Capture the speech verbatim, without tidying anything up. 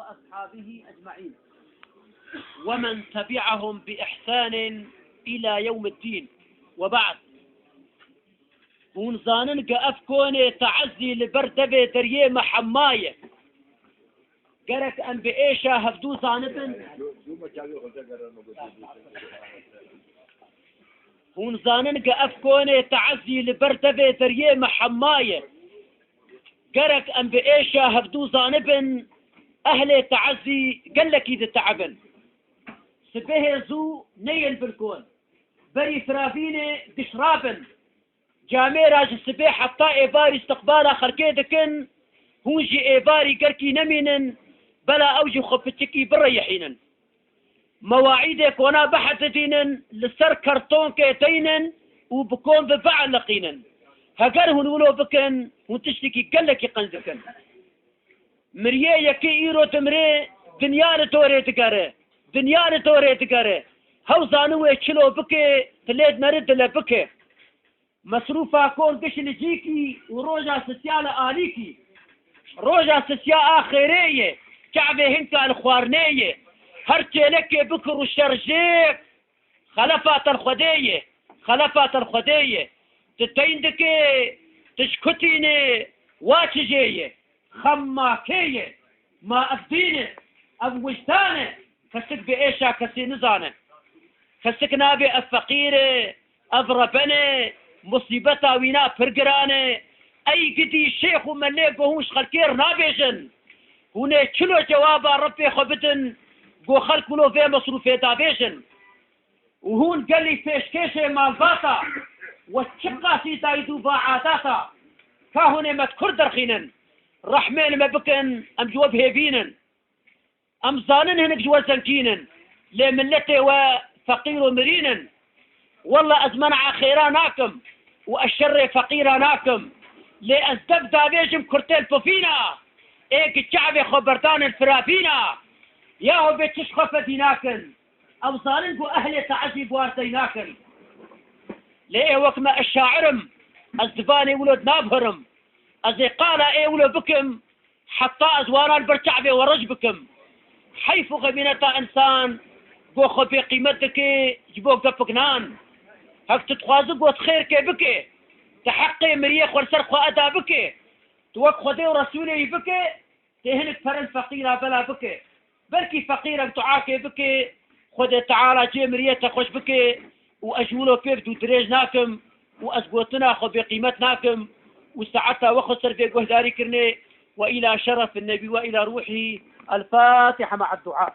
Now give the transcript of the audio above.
وأصحابه أجمعين ومن تبعهم بإحسان إلى يوم الدين وبعد. Hûn zanin ge ev konê teezî li ber devê deriyê me hema ye. Gerek em bi êşa hevdû zanibin. Hûn zanin ge ev konê teezî li ber devê deriyê me hema ye. Gerek em bi êşa hevdû zanibin, ehlê teezî gelekî diteebin. Sibehê zû neyên bin kon. Berî firavînê giş rabin. Camêra ji sibê heta êvarî istiqbala xelkê dikin, hûn jî êvarî gerkî nemînin, bela ew jî xwe piçikî bireyihînin. Mewaîdê kona bihedidînin, li ser kertonkê deynin û bi kom ve bieliqînin. Heger hûn wilo bikin, hûn tiştekî gelekî qenc dikin. Miriyê yekê îro dimrê, dinya li dorê digere. Dinya li dorê digere. Hew zanin wê çilo bike, ti lê dineri dile bike. Mesrûfa kon giş li cîkî û roja sisiya li alîkî. Roja sisiya a xêrê ye, çavê hinka li xwarinê ye. Her çêlekê bikir û şerjêk, xelefa te li Xwedê ye, xelefa te li Xwedê ye. Tu teyn dikê, tu ji ku tînê, wa çi jê ye? Xem ma kê ye? Ma ev dîn e, ev wijdan e, kesik bi êşa kesî nizane. Kesik nabê ev feqîr e, ev reben e, musîbeta wîna pir giran e. Ey gidî şêx û melê go hûn ji xelkê re nabêjin. Hûn ê çilo cewaba Rebbê xwe bidin, go xelk wilo vê mesrûfê dabêjin. Û hûn gelî pêşkêşê malbata we çiqasî dayî dû va adata, ka hûn ê me di kur derxînin, rehmê li me bikin, em ji we bihêvînin. Em zanin hinek ji we zengîn in, lê miletê we feqîr û mirîn in. Wella ez men'a xêra nakim û ez şerê feqîra nakim. Lê ez dev davêjim kurtên pifîna, ê ki çavê xwe berdanin firavîna. Yaho bê çi ji xwe fedî nakin. Ew zanin ku ehlê teezî bi wan sey nakin. Lê ê wek me ez şair im, ez zivanê wilo nabhirim. Ez ê qala ê wilo bikim, heta ez wana li ber çavê we reş bikim. Heyf û xebîneta însan go xwe bêqîmet dike ji bo gepik nan. Hek tu dixwazi go tu xêrkê bike, tu heqê miriyê xwe li ser xwe eda bike, tu wek Xwedê û Resûlê yî bike, tê hinek perin feqîra bela bike. Belkî feqîrek duakê bike, Xwedê Teala cê miriyê te xweş bike û ez ji wilo pê bi dû dirêj nakim û ez gotina xwe bêqîmet nakim û saeta we xwe ser vê guhdarî kirinê. وإلى شرف النبي وإلى روحه. الفاتحة مع الدعاء.